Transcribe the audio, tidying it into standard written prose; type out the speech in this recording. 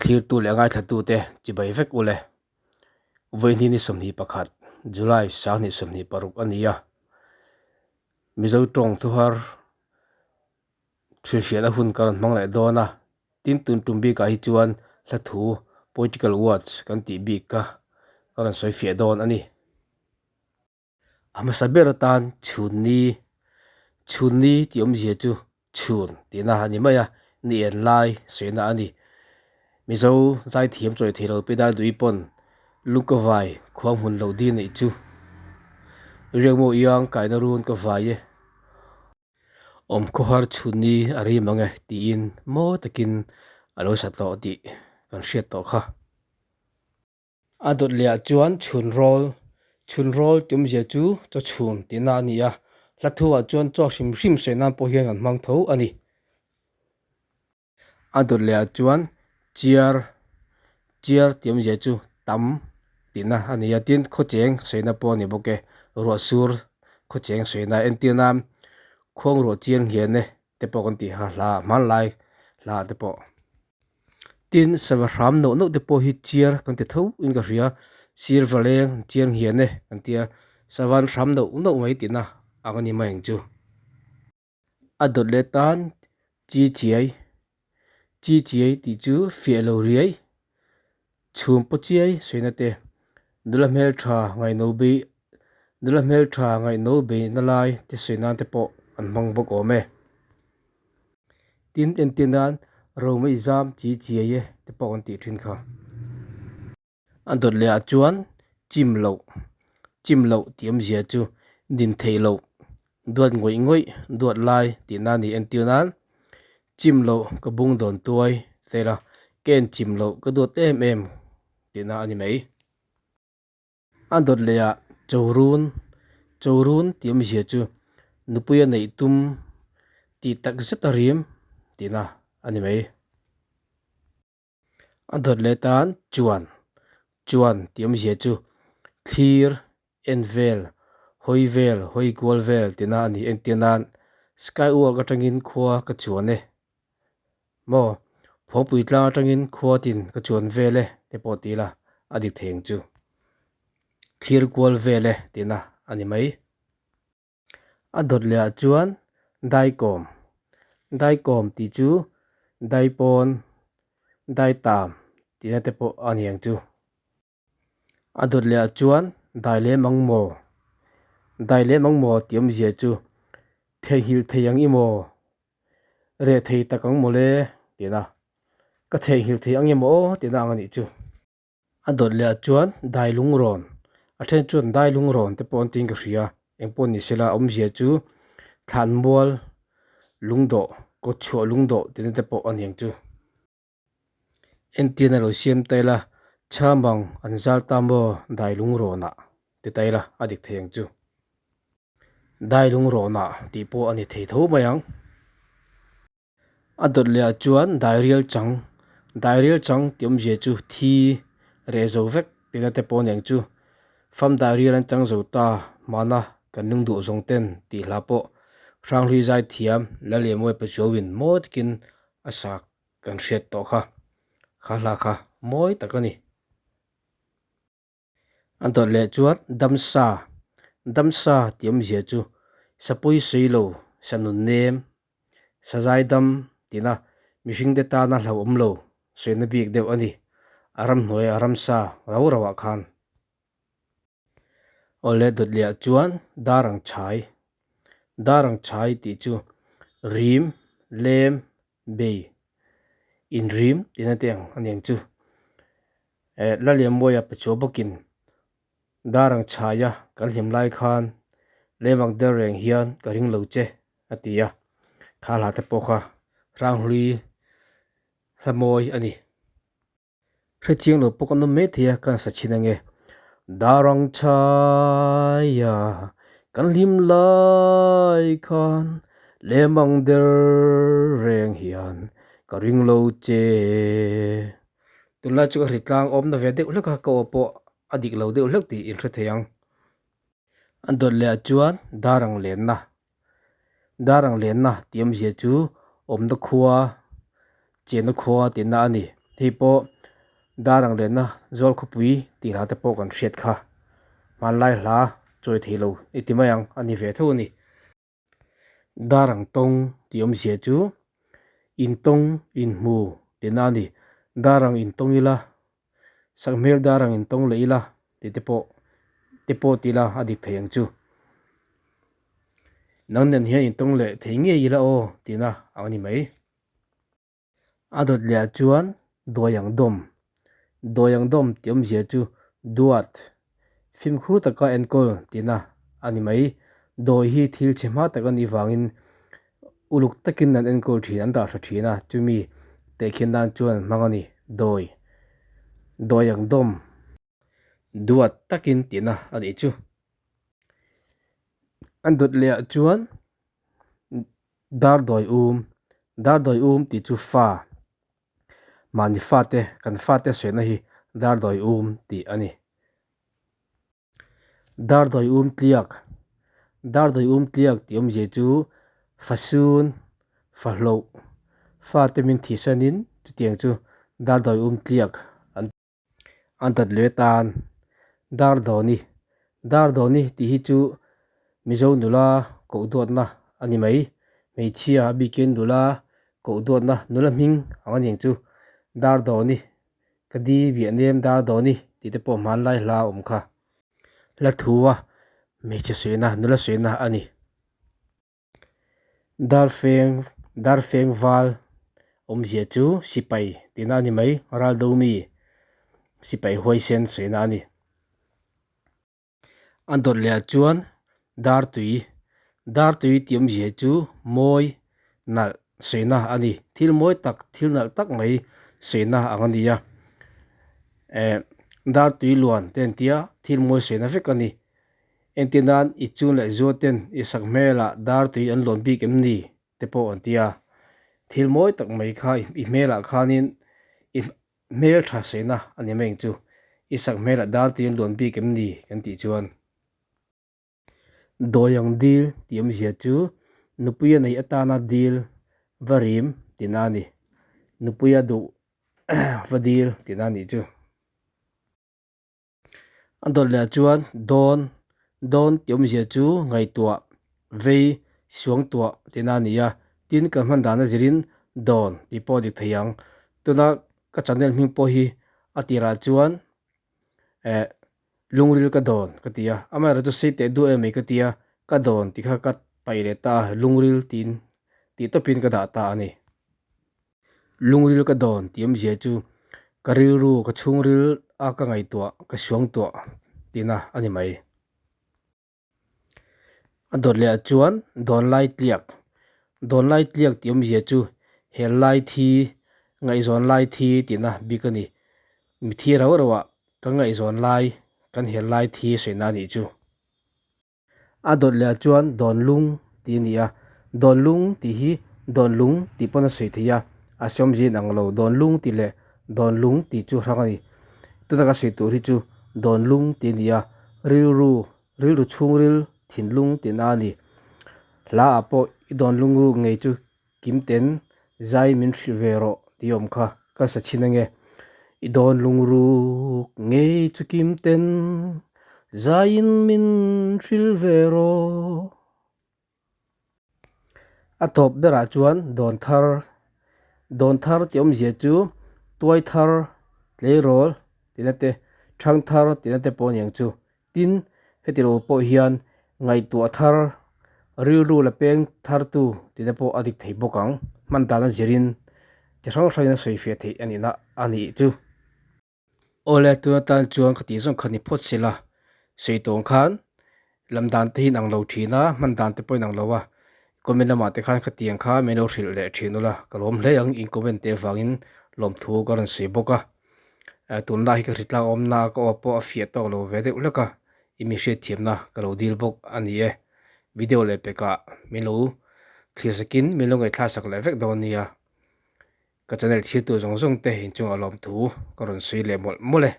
Thlirtu leh ngaithlatute chibai vek ule. Vawiin ni 21, July 2026 a ni a. Mizo tawng thuhar hrilhfiahna hun ka rawn hmang leh dawn a. Tin, tun tum bikah hi chuan hla thu, poetical words, kan tih bik kha ka rawn sawi fiah dawn a ni. A hmasa ber atan chhunni, chhunni tih awmzia chu chhun tihna a ni mai a, ni en lai sawina a ni. Mizo zaithiam chawi thei lo Pidal Dui pawn lung ka vai khua hmun lo dil neih chu Riakmaw iang kaina run ka vai e, awm khawhar chhunni a rim ang e tiin mawi takin a lo sa tawh tih kan hriat tawh kha. A dawt leh ah chuan chhun rawl, chhun rawl tih awmzia chu chaw chhun tihna a ni a, hla thu ah chuan chaw hrim hrim sawi nan pawh hian kan hmang tho a ni. A dawt leh ah chuan chiar, chiar tih awmzia chu tam tihna a ni a, tin khawcheng sawina pawh a ni bawk e, ruah sur khawcheng sawina entir nan khuang ruah chiang hian e te pawh kan tih kha hla hmanlai hla ah te pawh. Tin, sava hram neuh neuh te pawh hi chiar kan ti tho in ka hria, sir va leng chiang hian e kan tia, sava an hram neuh neuh mai tihna ang a ni mai ang chu. A dawt leh tan chi chiai, chi chiai tih chu fiah lo riai, chhum paw chiai sawi na te, nula hmeltha ngaihno bei, nula hmeltha ngaihno beihna lai te sawi nan te pawh an hmang bawk awm e. Tin, entir nan Rome i zam chi chiai e te pawh kan tih thin kha. A dawt leh ah chuan chim loh, chim loh tih awmzia chu din theih loh, duat ngawih ngawih, duat lai tih nan ni. Entir nan chim loh ka bung dawn tuai tel a, ka en chim loh ka duat em em tih na a ni mai. A dawt leh ah Chorun, Chorun tih awmzia chu nupui a neih tum tih tak zet a rim tihna a ni mai. A dawt leh tan Chuan, Chuan tih awmzia chu thlir, en vel, hawi vel, hawi kual vel tihna a ni. Entir nan Skywalk atangin khua ka chuan e. Maw? Phawngpui tlang atangin khua tin ka chuan vel e te pawh ti ila a dik thei ang chu. Thlir kual vel e tihna a ni mai. A dawt leh ah chuan daikawm, daikawm tih chu daipawn, daitam tihna te pawh a ni ang chu. A dawt leh ah chuan dai lem ang maw? Dai lem ang maw tih awmzia chu theihnghilh thei ang i maw? Reh thei tak ang maw le? tihna. Ka theihnghilh thei ang em aw? tihna ang a nih chu. A dawt leh ah chuan dai lungrawn, a then chuan dai lungrawn te pawh an tiin ka hria, engpawh ni sela awmzia chu thlanmual lungdawh, kawtchhuah lungdawh tihna te pawh a ni ang chu. Entirna lo siam ta ila, chham ang an zal ta maw dai lungrawnah ti ta ila a dik thei ang chu. Dai lungrawnah tih pawh a ni thei tho mai ang. A dawt leh ah chuan dairial chang, dairial chang tih awmzia chu thi reh zo vek tihna te pawh a ni ang chu. Fam dairial an chang zo ta hmana kan lung duh zawng ten tih hla pawh Hranghlui Zaithiam Lalianmuai Pachuauin mawi takin a sak Kan hriat tawh kha, kha hla kha mawi tak a ni. A dawt leh chuan damsa, damsa tih awmzia chu sapui sawi lo, sa nun nem, sa zai dam tihna mihringte tana hlauhawm lo sawina bik deuh a ni, a ramhnuai a ramsa rau rauh ah khan. Awle dawt leh ah chuan dar ang chhai, dar ang chhai tih chu rim, lem, bei, inrim tihna te ang a ni ang chu. Eh Lalianmawia pachuau bawkin dar ang chhaia kan hlim lai khan lem ang der reng hian ka ring lo che a ti a, kha hla te pawh kha hranghlui hla mawi a ni. Hrechiang lo pawh kan awm mai thei a, ka sa chhin ange. Darang chhaia kan hlim lai khan lemang der reng hian ka ring lo che. Tunlai chu ka hritlang awmna ve deuh hlek a, ka aw pawh a dik lo deuh hlek tih in hre thei ang. A dawt leh ah chuan darang lenna, darang lenna tih awmzia chu awmna khua, chenna khua tihna a ni. Hei pawh. Dar ang lenna zawl khawpui tih hla te pawh kan hriat kha. Hmanlai hla chawi thei lo i ti mai ang a ni ve tho a ni. Dar ang tawng tih awmzia chu intawng inhmu tihna a ni. Dar ang intawng ila, sakhmel dar ang intawng leh ila tih te pawh te pawh ti ila a dik thei ang chu. Nang nen hian intawng leh thei ngei ila aw tihna ang a ni mai. A dawt leh ah chuan dawi ang dawm, dawi ang dawm tih awmzia chu duat, fimkhur taka enkawl tihna a ni mai. Dawi hi thil chhe hma tak a nih vangin uluk takin an enkawl thin, an dah tha thin a, chumi tehkhin nan chuan an hmang a ni, dawi, dawi ang dawm, duat takin tihna a nih chu. An dawt leh ah chuan. Dar dawi um, dar dawi um tih chu fa, mahni fate, kan fate sawina hi dar dawi um tih a ni. Dar dawi um tliak, dar dawi um tliak tih awmzia chu fasun, fahloh, fate min thihsanin chutiang chu dar dawi um tliak an ti. A dawt leh tan Dardawni Dardawni tih hi chu Mizo nula koh duatna a ni mai. Hmeichhia a bikin nula koh duatna nula hming ang a ni ang chu. Dardawni ka di biah nem Dardawni tih te pawh hmanlai hla a awm kha. Hla thu a hmeichhe suihna nula suihna a ni. Darfeng Darfeng val awmzia chu sipai tihna a ni mai, Raldomi sipai huaisen sawina a ni. A dawt leh ah chuan Dartui Dartui tih awmzia chu mawi nalh sawina a ni, thil mawi tak thil nalh tak mai sawina ang a ni a, eh Dartui luan te an tia thil mawi sawina vek a ni. Entir nan i chun leh zual ten i sak hmelah dar tui an lawn bik em ni te pawh an ti a. Thil mawi tak mai kha i hmelah khanin i hmel tha saina a ni mai ang chu. I sak hmelah dar tui an lawn bik em ni kan tih chuan. Dawi ang dil tih awmzia chu nupuia neih atana dil va rim tihna a ni. Nupuia duh va dil tihna a nih chu. A dawt leh ah chuan dawn dawn tih awmzia chu ngaihtuah vei suang tuah tihna a ni a, tin kan hman dan a zirin dawn tih pawh a dik thei ang. Tuna ka channel hming pawh hi a tirah chuan eh lungril ka dawn ka ti a, amaherawhchu chu sei teh duh em mai ka ti a, ka dawn tih kha ka paih leh ta a, lungril tiin tih tawpin ka dah ta a ni. Lungril ka dawn tih awmzia chu ka rilru ka chhungril a ka ngaihtuah ka suang tuah tihna a ni mai. A dawt leh ah chuan dawn lai tliak dawn lai tliak tih awmzia chu hel lai thi ngaihzawn lai thi tihna bik a ni. Mithi rau rauh ah kan ngaihzawn lai kan hel lai thi sawina a nih chu. A dawt leh ah chuan Dawnlung tih a ni a, Dawnlung tih hi Dawnlung tih pawn a sawi thei a, a sawmzia inang lo Dawnlung tih leh Dawnlung tih chu hrang a ni. Tuna ka sawi tur hi chu Dawnlung tih a ni a, rilru rilru chhungril thinlung tihna a ni. Hla ah pawh i Dawnlung ruk ngei chu Kim ten zai min hrilh ve rawh tih awm kha ka sa chhin ange. I dawn lungruk ngei chu Kim ten zaiin min hrilh ve rawh. A tawp berah chuan dawn thar, dawn thar tih awmzia chu tuai thar, tleirawl tihna te, thang thar tihna te pawh a ni ang chu. Tin, heti lo pawh hian ngaihtuah thar, rilru la peng thartu tihna pawh a dik thei bawk ang. Hman dana zirin chi hrang hrangin a sawi fiah theih a nihna a nih chu. Awle, tuna tan chuan ka tih zawng kha ni phawt sela, sawi tawng khan lam dan te hi inang lo thin a, hman dan te pawh inang lo a, comment lamah te khan khatiang kha min lo hrilh leh thin ula, ka lawm hle ang, in comment te avangin lawmthu ka rawn sawi bawk a. Tunlai hi ka hri tlak awmna ka aw pawh a fiah tawk lo ve deuh hlek a, i mi hriatthiamna ka lo dil bawk a ni e. Video leh pekah min lo thlir sakin min lo ngaihthlak sak leh vek dawn nia. Ka channel thirtu zawng zawng te inchungah lawmthu ka rawn sawi leh mawlh mawlh e.